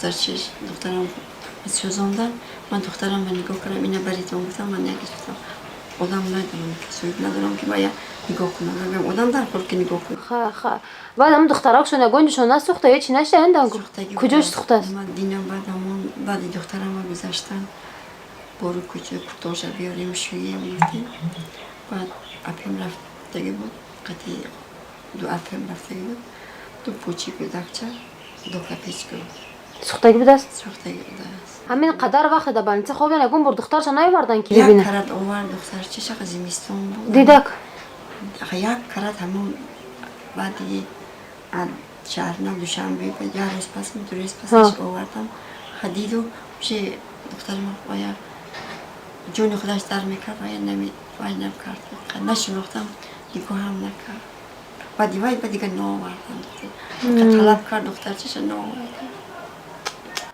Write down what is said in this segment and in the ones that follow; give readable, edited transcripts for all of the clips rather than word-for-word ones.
Духтарчиш, духтарам сӯзондан. Ман духтарам ба нигоҳ кардам, ина баритон гуфтам, ман нагирифтам. Одам надорам, соҳиб надорам, ки мая нигоҳ кунам. Мегӯям, одам дар ҳол ки нигоҳ кунам. Ха, ха. Баъд ҳамн духтаракшон ягонҷошон насӯхта ё чи нашта? Сӯхтагӣ. Куҷош Буд. сӯхтааст? Ман динам, баъд ҳамон баъди духтарама гузаштан, бору кӯча куртоша биёрем, шӯем гуфтем. Баъд апем рафтагӣ буд, қати ду апем рафтагӣ буд, ду пучи кӯдакча, ду капечку. Сӯхтагӣ будааст? Сӯхтагӣ будааст. Ҳамин қадар вақте дар больница хобидан, ягон бор духтарша наовардан ки Як бибинад? карат овард духтарча, шақа зимистон буд. Дидак? Як карат, ҳамон баъди шаҳрна Душанбе як рӯз пас, 2 рӯз пасаш овардам. Хадиду уже духтарам вая ҷони худаш дар мекард, вая нами вай накард, нашинохтам, нигоҳам накард. Баъди вай ба дига наовардам. Духтар талаб кард, духтарчаша наовардам.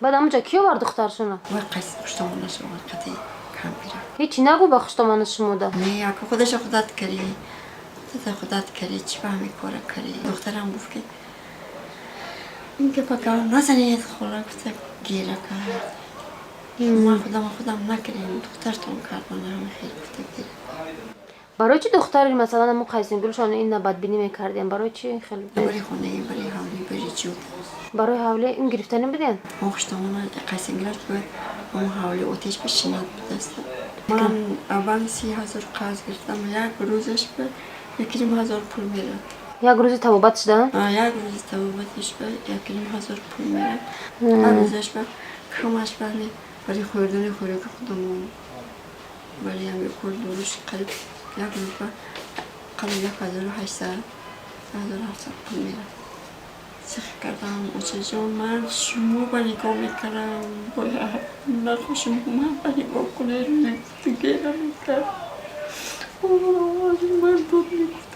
Баъд ҳамунҷа ки овард духтаршона? Вай қайс хуштомонаш овард қати кампира. Ҳечи нагӯ ба хуштомона шумода? Не, яко худаша худат карӣ, худата худат карӣ, чӣ ба ҳами кора карӣ? Духтарам гуфт, ки ин гапа назанед, хола, гуфта гира кард. Ман худам накардем, духтартон кард, ман ҳами хел гуфта гира. Барои чӣ духтари, масалан, ҳамун қайсингулшон ин бадбинӣ мекардем? Барои чӣ хел? Барои хонаи, барои ҳавлӣ, барои чӣ. Барои ҳавлӣ ин гирифтанӣ буден? Мо хуштомона қайсингулаш бояд ҳамон ҳавлӣ отеш бишинад будаста. Ман аввал 30 000 қарз гирифтам, як рӯзаш ба 1,5 ҳазор пул мерад. Як рӯзи табобат шуда? Як рӯзи табобатиш ба 1,5 ҳазор пул мерад. Ҳар рӯзаш ба камаш ба барои хӯрдани хӯроки худамон, барои ҳами кор дуруш қариб як рӯз ба қариб 1800, 1700 пул мерад. Сих кардам: «Очаҷон, ман шумо ба нигоҳ мекардам, бояд нахо шумо ман ба нигоҳ кунед». Рӯзи гуфта гера мекард, ман буд мегуфт.